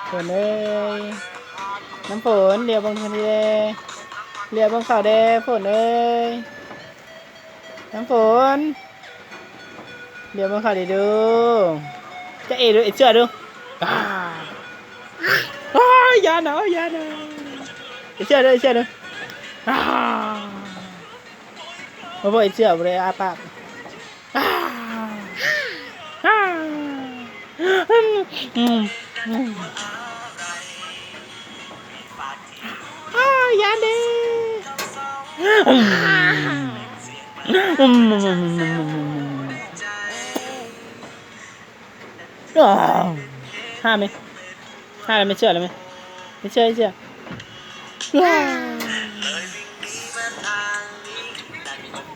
ຝົນເອີຍ ນ້ຳຝົນ ຫຼຽວເບິ່ງເພິ່ນແດ່ ຫຼຽວເບິ່ງເຂົາແດ່ ຝົນເອີຍ ນ້ຳຝົນ ຫຼຽວເບິ່ງເຂົາແດ່ດູ ຈາເອດູ ເອເຊື່ອດູ ອ້າ ໂອ້ຍ ຢ່ານະ ຢ່ານະ ເອເຊື່ອດູ ເອເຊື່ອດູ ອ້າ ບໍ່ ບໍ່ ເອເຊື່ອບໍ່ໄດ້ອ້າປາກ ອ້າ ອ້າ ອືມ ອືມ ອືມ ອ້າ ຢ່າເດ້ ອືມ ອືມ ອ້າ ຫາແມ່ ຫາແລ້ວ ແມ່ເຊື່ອແລ້ວແມ່ ແມ່ເຊື່ອ ແມ່ເຊື່ອ ອ້າ. ອ